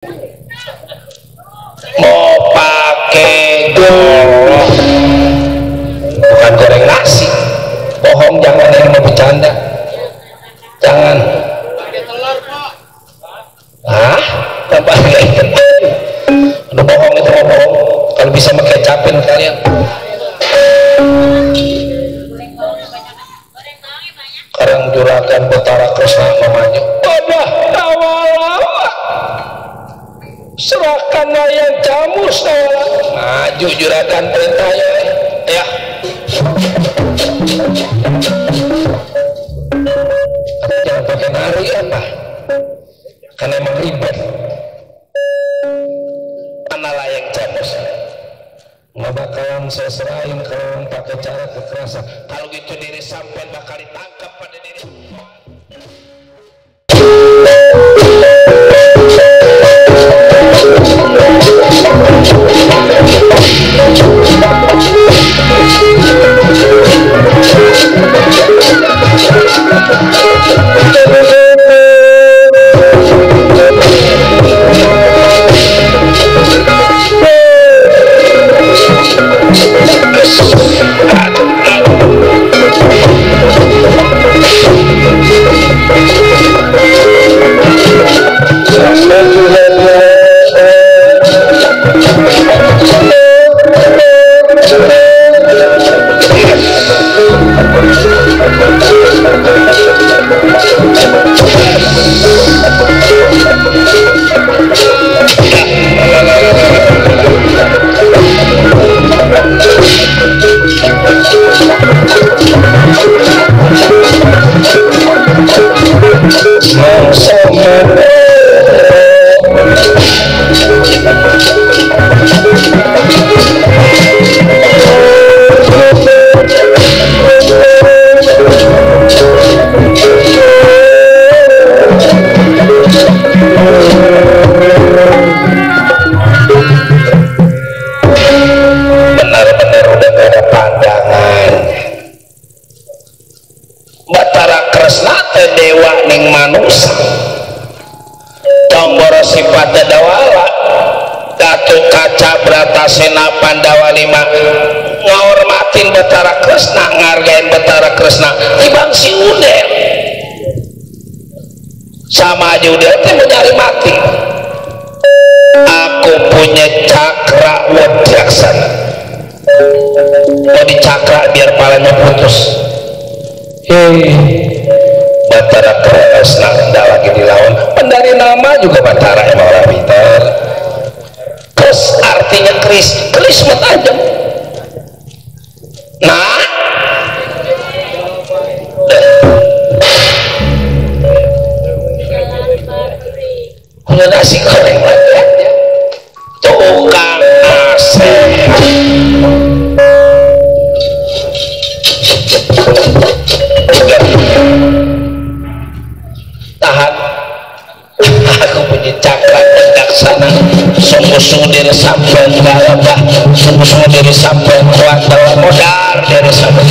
mau pakai golong, bukan goreng nasi. Bohong, jangan, yang mau bercanda jangan. Ah, tambah lagi. Udah bohong itu, mau bohong. Kalau bisa pakai capin kalian. Karang juragan Betara Kresna maju. Wadah tawala. Serahkan yang camus tawala. Maju juragan perintahnya. Ya. Jangan pakai narian lah. Karena emang ribet. Mana layang camus? Nggak bakalan saya serahin kalau pakai cara kekerasan. Kalau gitu diri sampai bakal ditangkap pada diri. Benar-benar udah gak ada pandangan. Betara Kresna teh dewa ning manusia. Tomboro sifat dawala. Datu kaca Bratasena Pandawa 5 ngahormatin Betara Kresna, ngargain Betara Kresna tibang si Uder. Sama aja Uder teh mencari mati. Aku punya cakra wadiaksana. Mau dicakra biar palanya putus. Betara Kresna ndak lagi dilawan. Pendari nama juga Betara emang orang pintar. Kres artinya keris mah tajam. Nah, punya nasi goreng lagi tukang nasi. Tahan, aku punya cakra bijaksana. Sungguh-sungguh diri sampai galabah, sungguh-sungguh diri sampai kuat dalam modal diri sampai.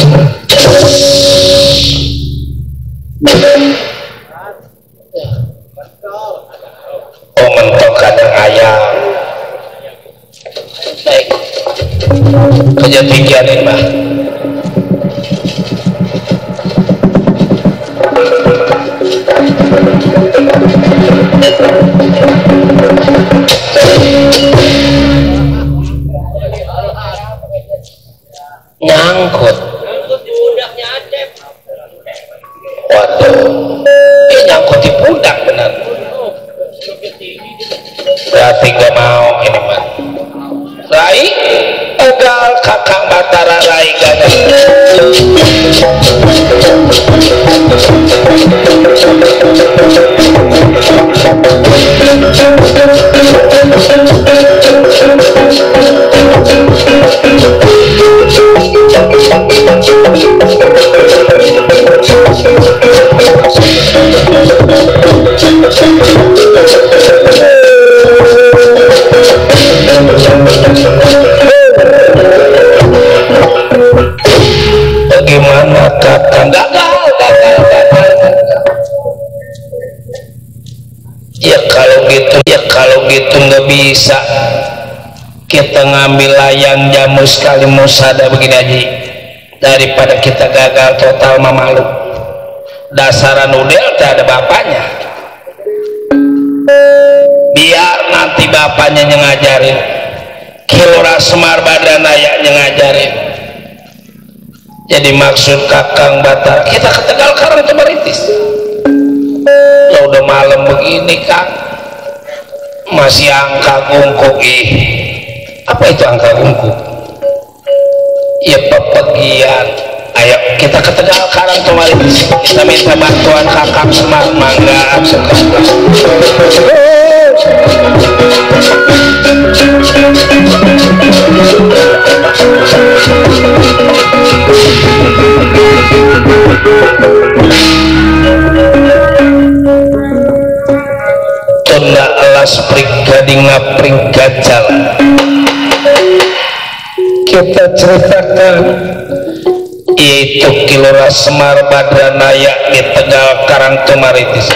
Oh mentok kadang ayam. Baik, kerja pikirin mah. Nyangkut di pundaknya Acep. Waduh, ini nyangkut di pundak benar. Berarti gak mau ini mah. Rai, egal kakang Batara Rai gagah. Bagaimana kakang? Gagal. Ya kalau itu nggak bisa kita ngambil layang jamu sekali musada begini aja, daripada kita gagal total mamalu. Dasaran udel tak ada bapaknya, biar nanti bapaknya yang ngajarin. Kilora Semar Badranaya yang ngajarin. Jadi maksud Kakang Batar kita ke Tegal Karang itu Maritis. Ya udah malam begini Kang, masih angka gungkuk. Apa itu angka gungkuk? Ya pepegian. Ayo kita ke Tegal Karang itu Maritis. Kita minta bantuan Kakang Semar. Mangga sekarang. Tunda alas prigadi ngapring gajal. Kita ceritakan itu Kilora Semar Badranaya di Tegal Karang Tumaritis.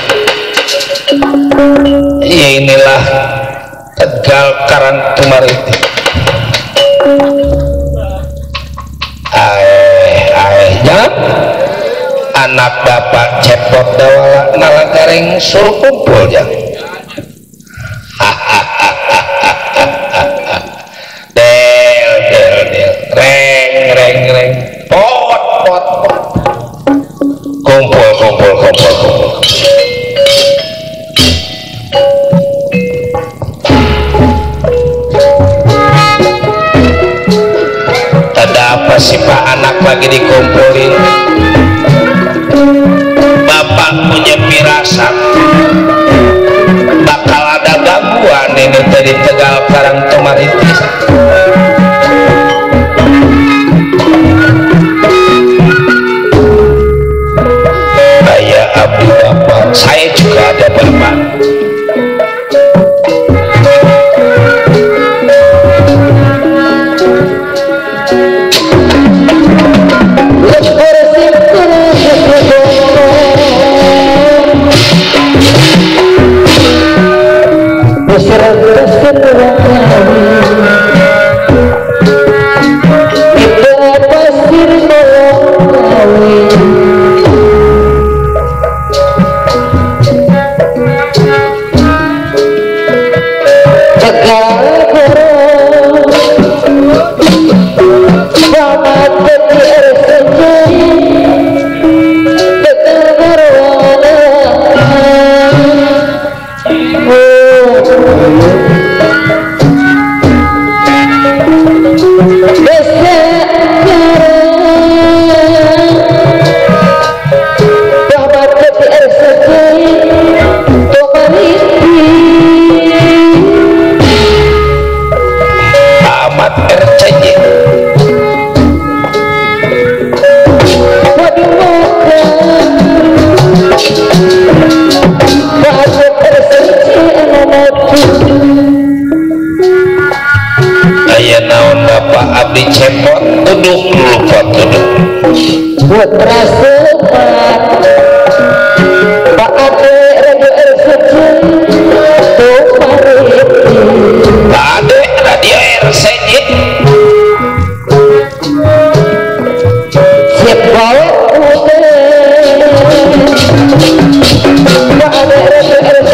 Ya inilah Tegal Karang Tumaritis. Jangan anak bapak cepot dawala nalagareng suruh kumpul ya. Del pot kumpul ada apa sih Pak, anak lagi dikumpulin. Bapak punya firasat bakal ada gangguan ini tadi Tegal Karang Tumaritis. Ayah abdi Bapak, saya juga ada Bapak. Abdi cepot duduk dulu pot duduk putra Semar Pak Ade Radio RCJ Pak Ade Radio RCJ siap bawa Pak Ade Radio RCJ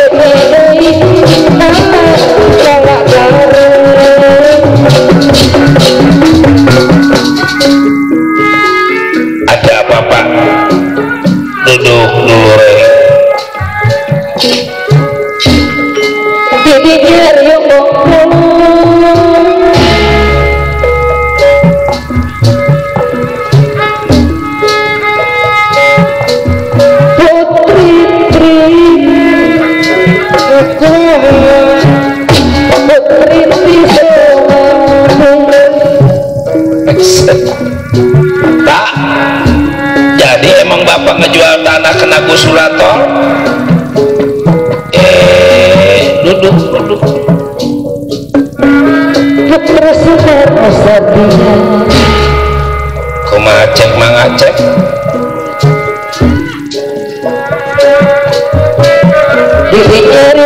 ada apa Pak? Duduk dulu Pak, jadi emang Bapak ngejual tanah kena Gusurator? Duduk putra Semar Sabiha kumaha cek mangacek di nyari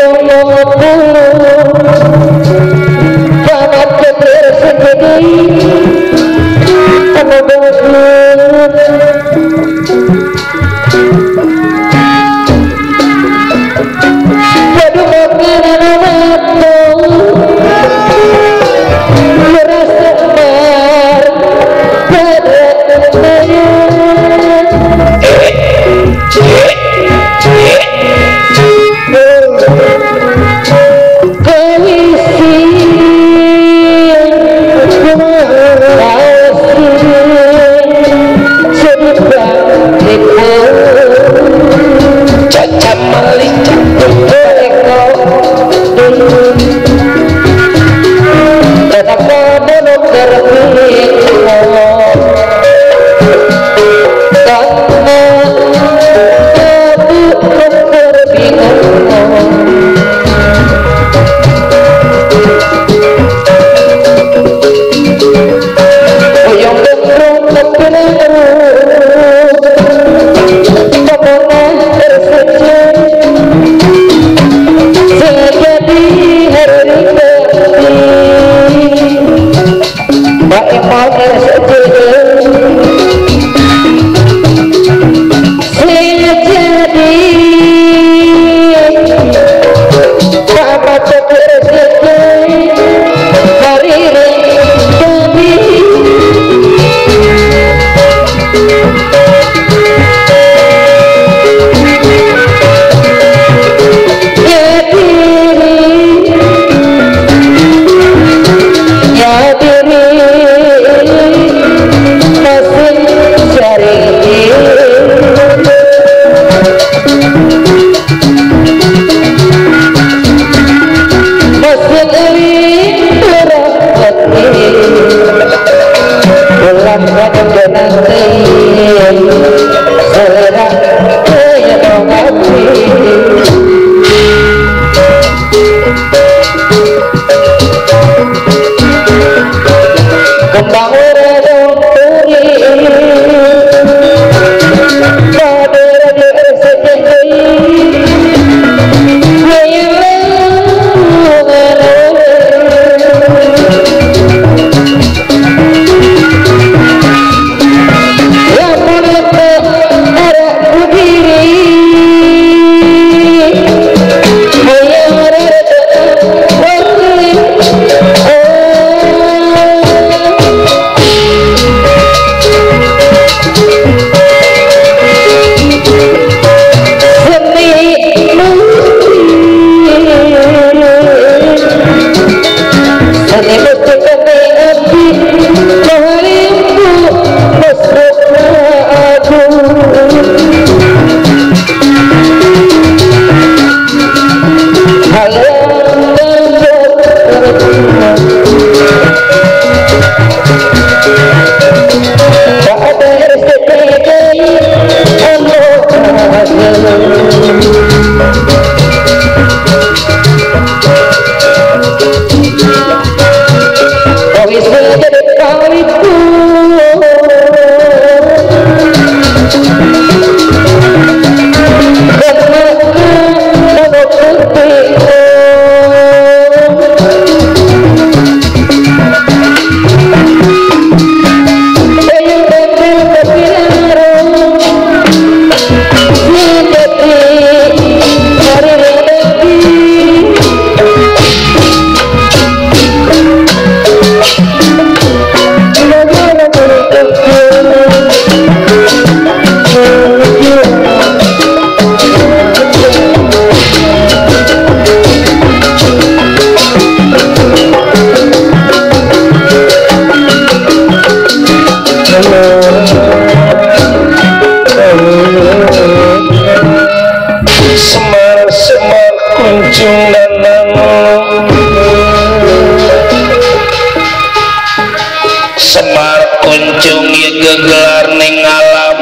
gelar ning alam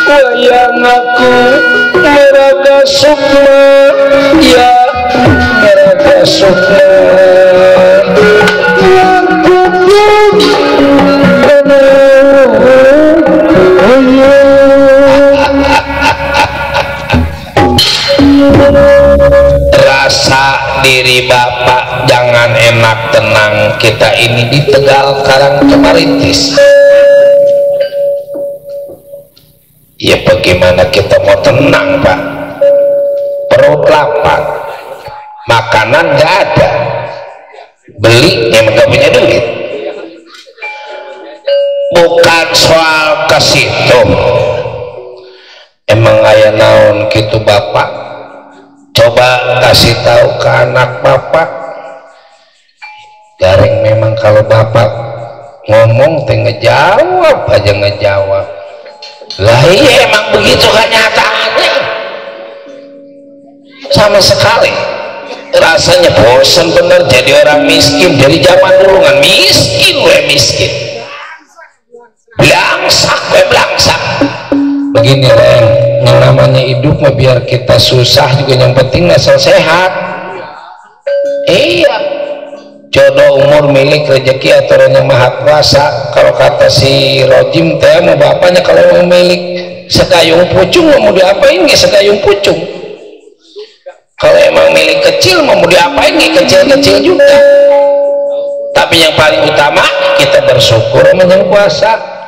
wayang aku meraga sukma ya meraga sukma rasa diri Bapak jangan enak tenang, kita ini di Tegal Karang Kemaritis. Ya bagaimana kita mau tenang Pak, perut lapar, makanan nggak ada, beli yang nggak punya duit. Bukan soal ke situ, emang aya naon gitu Bapak. Coba kasih tahu ke anak Bapak, garing memang kalau Bapak ngomong teh ngejawab aja ngejawab. Lah iya emang begitu kenyataannya. Sama sekali rasanya bosan bener jadi orang miskin. Dari zaman dulu kan miskin we miskin, belangsak we belangsak. Begini Reng, yang namanya hidup mah biar kita susah juga yang penting asal sehat. Iya, jodoh umur milik rezeki aturan yang maha kuasa. Kalau kata si Rojim teh mau bapaknya kalau mau milik sekayung pucung mau diapain nggak sekayung pucung. Kalau emang milik kecil mau diapain nggak kecil-kecil juga. Tapi yang paling utama kita bersyukur sama yang kuasa.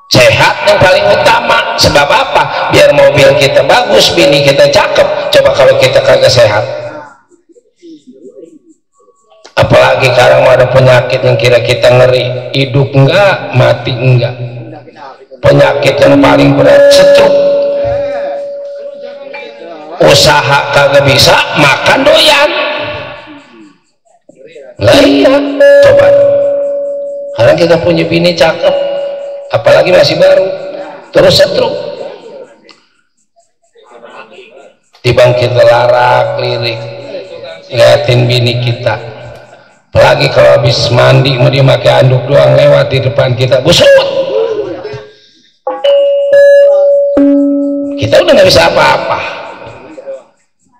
Sehat yang paling utama. Sebab apa? Biar mobil kita bagus, bini kita cakep. Coba kalau kita kagak sehat, apalagi sekarang ada penyakit yang kira kita ngeri, hidup enggak, mati enggak. Penyakit yang paling berat stroke. Usaha kagak bisa, makan doyan. Lah iya, coba sekarang kita punya bini cakep, apalagi masih baru, terus stroke. Tibang kita larak lirik liatin bini kita, apalagi kalau habis mandi mau dia pakai anduk doang lewat di depan kita, busuk, kita udah nggak bisa apa-apa.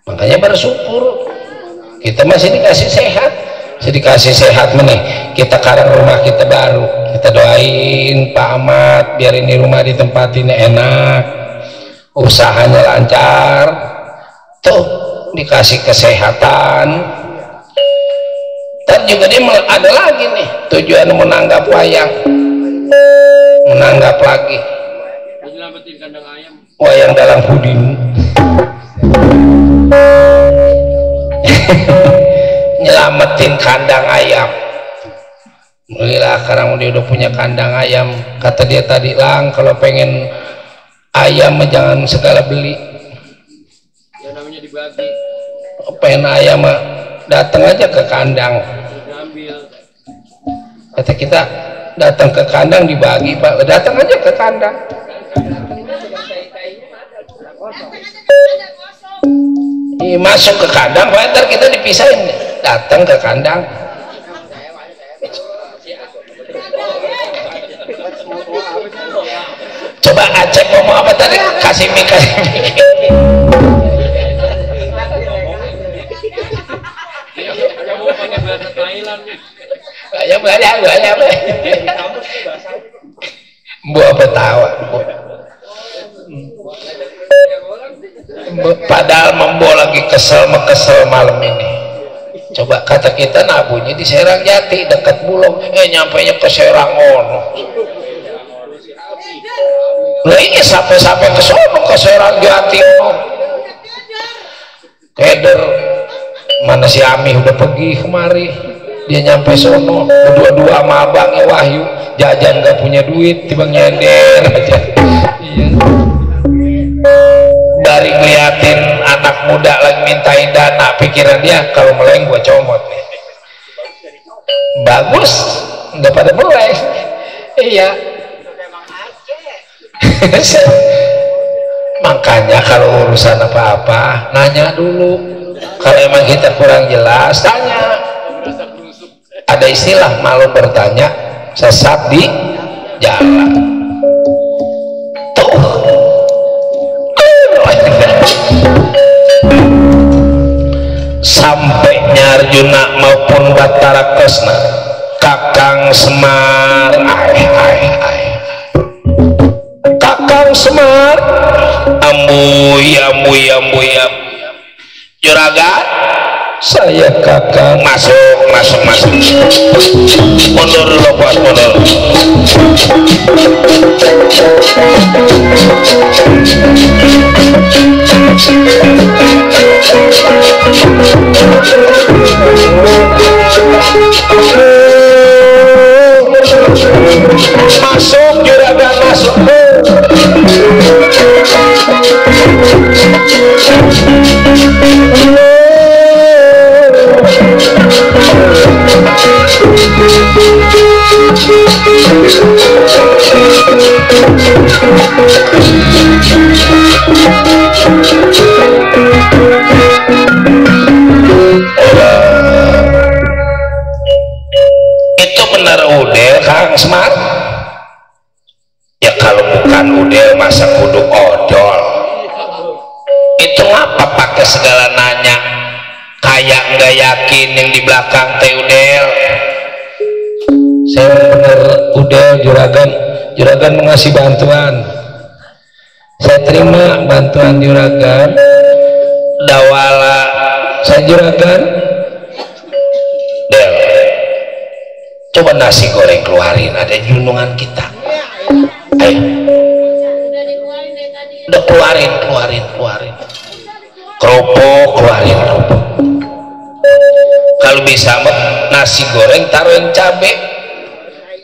Makanya bersyukur kita masih dikasih sehat, meneh. Kita karang rumah kita baru, kita doain Pak Ahmad biar ini rumah ditempatin enak, usahanya lancar, tuh dikasih kesehatan. Ntar juga dia ada lagi nih tujuan menanggap wayang, menanggap lagi wayang dalam puding. Nyelamatin kandang ayam. Alhamdulillah sekarang dia udah punya kandang ayam. Kata dia tadi, Lang, kalau pengen ayam jangan segala beli, ya namanya dibagi. Pengen ayam datang aja ke kandang. Kata kita datang ke kandang dibagi, Pak. Datang aja ke kandang. Masuk ke kandang, ntar kita dipisahin. Datang ke kandang. Coba Aceh ngomong apa tadi? Kasih mik. Ayam. Bu apa tawa? Padahal Membo lagi kesel malam ini. Coba kata kita nabunya di Serang Jati dekat Bulog, nyampainya ke Serang ono. Lah ini sampai ke sono ke Serang Jati. Keder mana si Ami udah pergi kemari, dia nyampe sono berdua-dua sama abangnya Wahyu, jajan gak punya duit tiba nyender aja. Iya. Dari ngeliatin anak muda lagi mintain dana, pikiran dia kalau meleng gua comot nih. Bagus, udah pada meleng. Iya. Makanya kalau urusan apa-apa nanya dulu. Kalau emang kita kurang jelas tanya. Ada istilah malu bertanya, sesat di jalan. Sampai Arjuna maupun Batara Kresna Kakang Semar Kakang Semar ambuy Juragan saya Kakang masuk mundur dulu Bos, mundur. Masuk Juragan, masuk. Itu benar udel Kang Semar? Ya kalau bukan udel masa kudu odol. Itu ngapa pakai segala nanya, kayak nggak yakin yang di belakang teh udel. Saya benar udel Juragan mengasih bantuan, saya terima bantuan Juragan. Dawala saya Juragan Del, coba nasi goreng keluarin, ada di junungan kita. Ayo udah keluarin kerupuk, keluarin kerupuk. Kalau bisa nasi goreng taruhin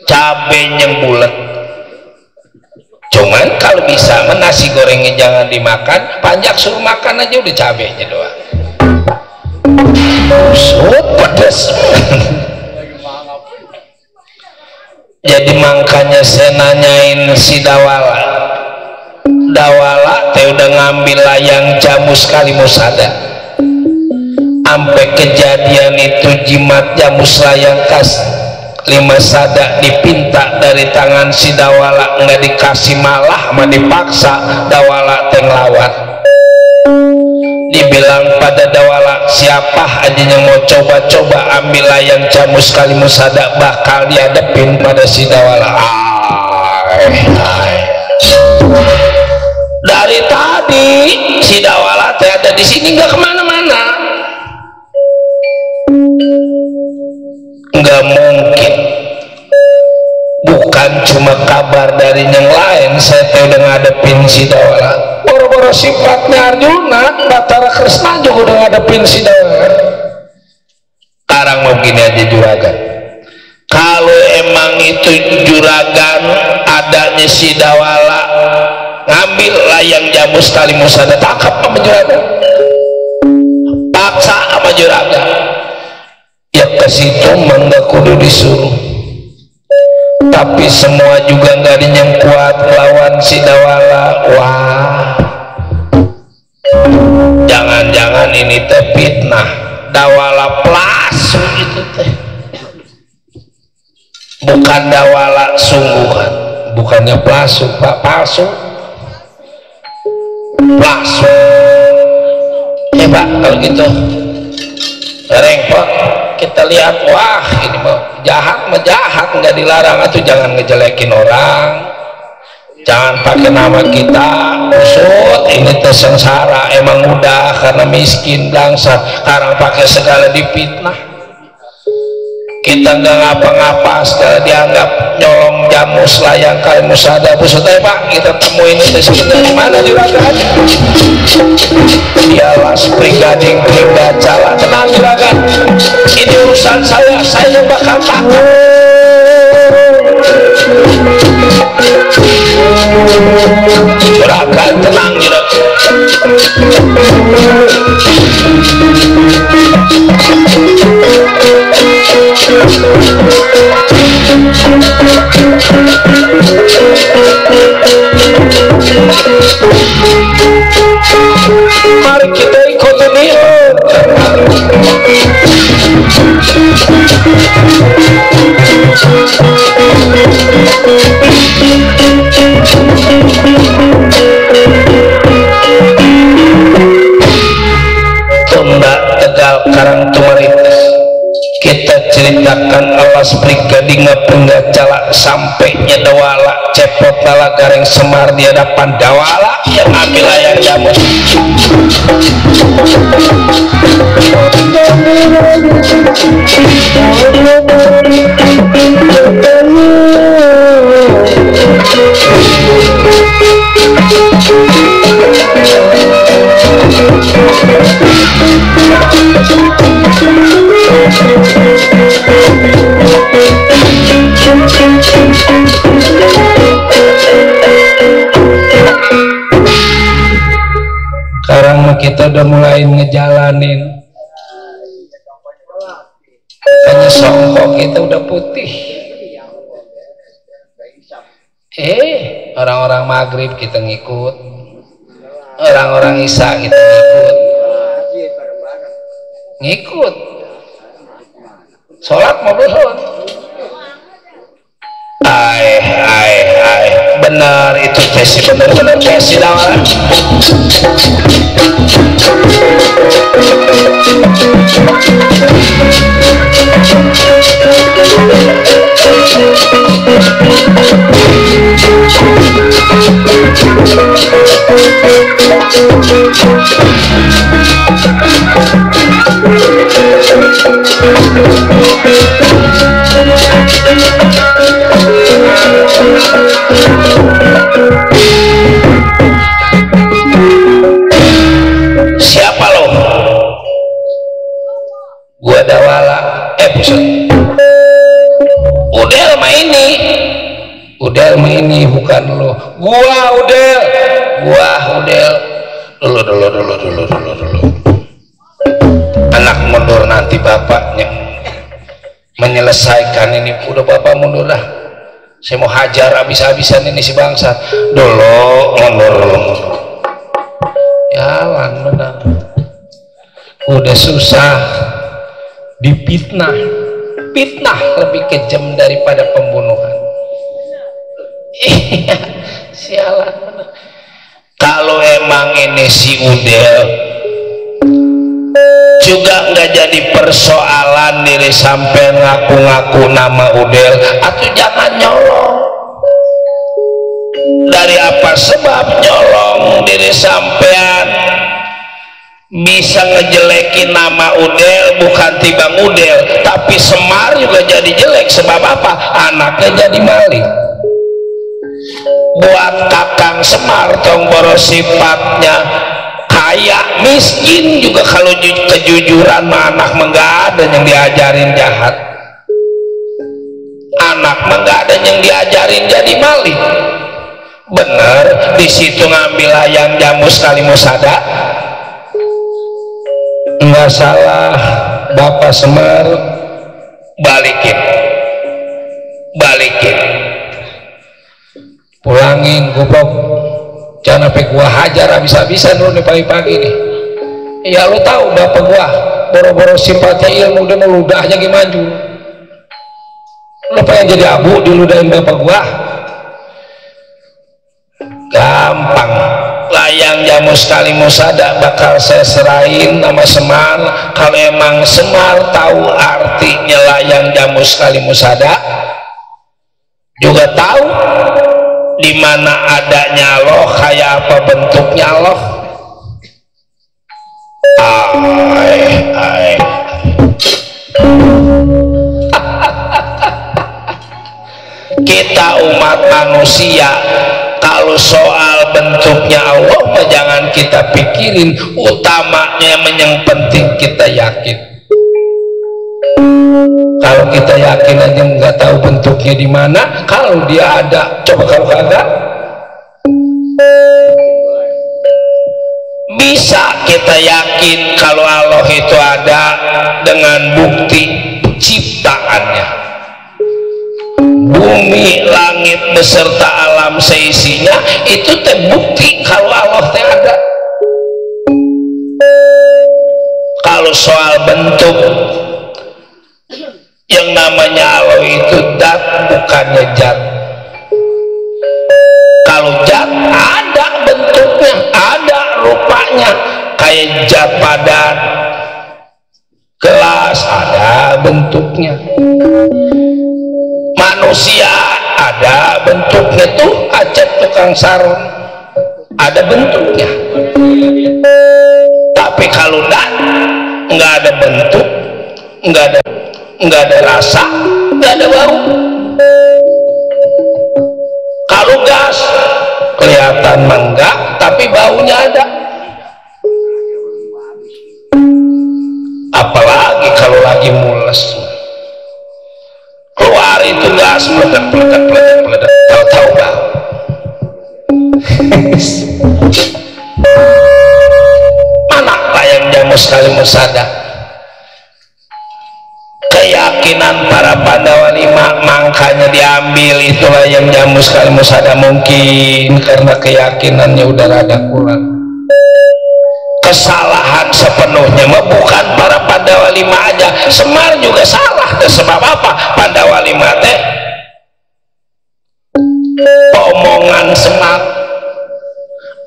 cabenya bulat. Cuman kalau bisa nasi gorengnya jangan dimakan, panjak suruh makan aja udah cabenya doang. Pedas. Jadi makanya saya nanyain si Dawala teh udah ngambil layang jamu sekali musada. sampai kejadian itu jimat jamus layang kas 5 sada dipinta dari tangan si Dawala, nggak dikasih, malah sama dipaksa. Dawala teng lawan, dibilang pada Dawala, siapa aja yang mau coba-coba ambil layang jamus kali musada bakal dihadapin pada si Dawala. Dari tadi si Dawala teh ada di sini, nggak kemana-mana. Nggak mungkin, bukan cuma kabar dari yang lain, saya teh udah ngadepin si Dawala. Boro-boro sifatnya Arjuna, Batara Kresna juga udah ngadepin si Dawala. Sekarang mau gini aja juragan, kalau emang itu juragan adanya si Dawala ngambil layang jamus kali musada, tangkap sama juragan, paksa sama juragan. Ya ke situ mah nggak kudu disuruh, tapi semua juga nggak ada yang kuat lawan si Dawala. Wah, jangan-jangan ini teh fitnah, Dawala pelasu itu teh, bukan Dawala sungguhan, bukannya pelasu pak, palsu, pelasu. Pak kalau gitu reng pak, kita lihat, wah ini mah jahat, nggak dilarang. Atau jangan ngejelekin orang, jangan pakai nama kita usut, ini teh sengsara, emang udah karena miskin bangsa, sekarang pakai segala dipitnah. Kita nggak ngapa-ngapa segala dianggap nyolong jamus layang kali musada. Busut pak, kita temuin itu sebenarnya mana juragan? Dialah Prigading Pringgacala. Tenang juragan, ini urusan saya yang bakal takut. Juragan tenang juragan. Mari kita ikut dia. Tunda Tegal Karang Tumaritis, kita ceritakan alas Prigading Pringgacala sampainya Dawala cepot nala gareng Semar di hadapan Dawala yang ambil layang jamus. Sekarang kita udah mulai ngejalanin, hanya songkok kita udah putih. Orang-orang maghrib kita ngikut, orang-orang isya kita ngikut, sholat mau belum? Benar itu tesi, benar-benar tesi Dawala. Siapa lo? Gua Dawala. Pusat. Udel mah ini bukan lo. Gua Udel. Dulu. Anak mundur nanti bapaknya menyelesaikan ini. Udah bapak mundur dah. Saya mau hajar habis-habisan ini si bangsa. Dulu mundur. Jalan benar. udah susah dipitnah. Fitnah lebih kejam daripada pembunuhan. Iya, sialan bener. Kalau emang ini si Udel juga nggak jadi persoalan diri sampai ngaku-ngaku nama Udel, atau jangan nyolong. Dari apa sebab nyolong diri sampean bisa ngejelekin nama Udel, bukan tibang Udel, tapi Semar juga jadi jelek. Sebab apa? Anaknya jadi maling. Buat Kakang Semar tong boros sifatnya kaya miskin juga, kalau kejujuran anak nggak ada yang diajarin jahat, anak nggak ada yang diajarin jadi maling. Bener di situ ngambil ayam jamu sekali musada, nggak salah. Bapak Semar balikin pulangin goblok, jangan sampai gua hajar habis-habisan lu nih pagi-pagi nih. Ya lu tahu bapak gua boro-boro simpati ilmu udah meludahnya gimana juga. Lu pengen jadi abu diludahin bapak gua? Gampang, layang jamu sekali musada bakal saya serahin sama Semar. Kalau emang Semar tahu artinya layang jamu sekali musada, juga tahu di mana adanya Allah, kayak apa bentuknya Allah. Kita umat manusia kalau soal bentuknya Allah mah jangan kita pikirin, utamanya yang penting kita yakin. Kalau kita yakin aja nggak tahu bentuknya di mana, kalau dia ada, coba kalau kagak, bisa kita yakin kalau Allah itu ada dengan bukti ciptaannya. Bumi, langit beserta alam seisinya itu terbukti kalau Allah teh ada. Kalau soal bentuk, yang namanya Allah itu dat, bukannya jat. Kalau jat ada bentuknya, ada rupanya, kayak jat padat, gelas ada bentuknya. Manusia ada bentuknya tuh, Acep tukang sarung ada bentuknya. Tapi kalau dat nggak ada bentuk, nggak ada rasa, nggak ada bau. Kalau gas kelihatan enggak, tapi baunya ada. Apalagi kalau lagi mules, keluar itu gas meledak, tahu-tahu bau. Mana layang jamu sekali musada. Keyakinan para Pandawa 5, makanya diambil itulah yang jamu sekali musada. Mungkin karena keyakinannya udah rada kurang. Kesalahan sepenuhnya mah bukan para Pandawa 5 aja, Semar juga salah. Sebab apa? Pandawa 5 teh omongan Semar,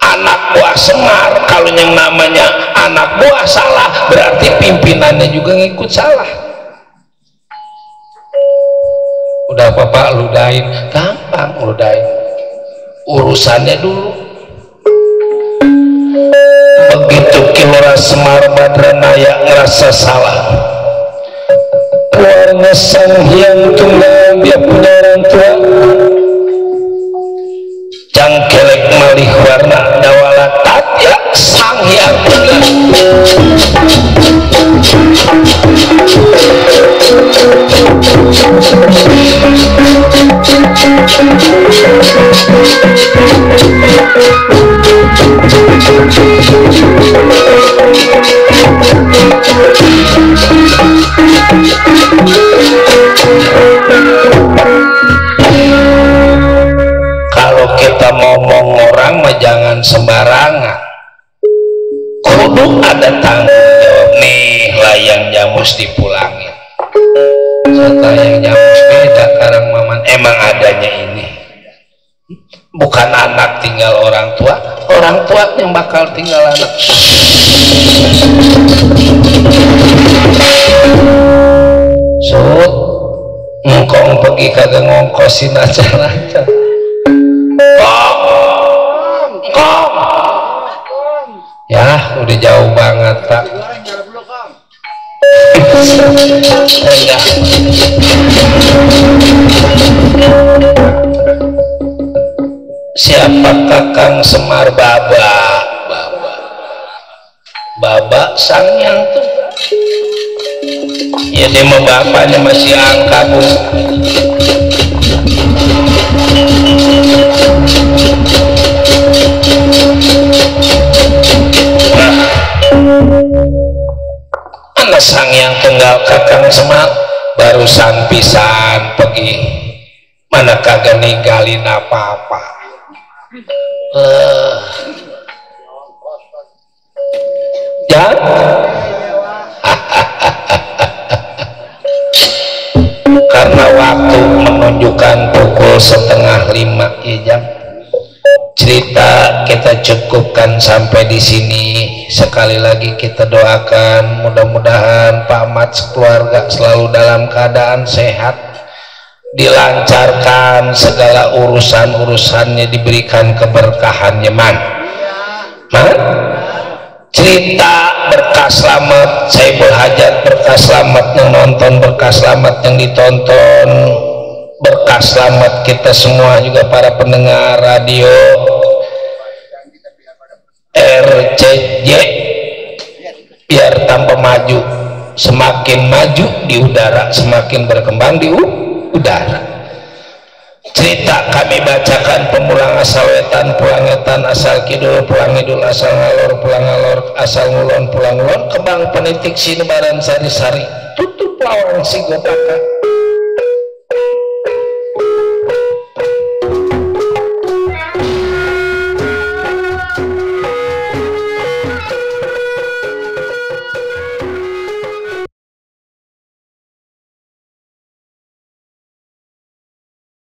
anak buah Semar. Kalau yang namanya anak buah salah, berarti pimpinannya juga ngikut salah. Udah bapak ludahin, gampang ludahin, urusannya dulu. Begitu Kilora Semar Badranaya ngerasa salah, keluarga Sang Hyang Tunggal, dia punya orang tua jangkelek malih warna dawala tatya Sang Hyang Tunggal. Kalau kita ngomong orang mah jangan sembarangan, kudu ada tanggung jawab nih. nyamus dipulangin. Serta yang nyamus beda karang maman, emang adanya ini. Bukan anak tinggal orang tua yang bakal tinggal anak. Sud, ngkong pergi kagak ngongkosin acara. Kong. Ya, udah jauh banget, Pak. Siapa Kakang Semar Baba sang yang tuh ya dia mau bapaknya masih angka Bu. Anak sang yang tunggal Kakang Semar barusan pisan pergi mana kagak ninggalin apa-apa. Ya karena waktu menunjukkan pukul 4:30 ya jam. Cerita kita cukupkan sampai di sini. Sekali lagi kita doakan mudah-mudahan Pak Mat sekeluarga selalu dalam keadaan sehat, dilancarkan segala urusan-urusannya, diberikan keberkahannya man. Cerita berkah selamat, saya berhajat berkah selamat yang nonton, berkah selamat yang ditonton, berkah selamat kita semua juga para pendengar radio RCJ biar tambah maju, semakin maju di udara semakin berkembang di udara. Cerita kami bacakan pemulang asal wetan, pulang wetan asal kidul, pulang idul asal ngalor, pulang ngalor asal ngulon, pulang ngulon, kembang penitik sinebaran sari-sari, tutup lawang si gopaka.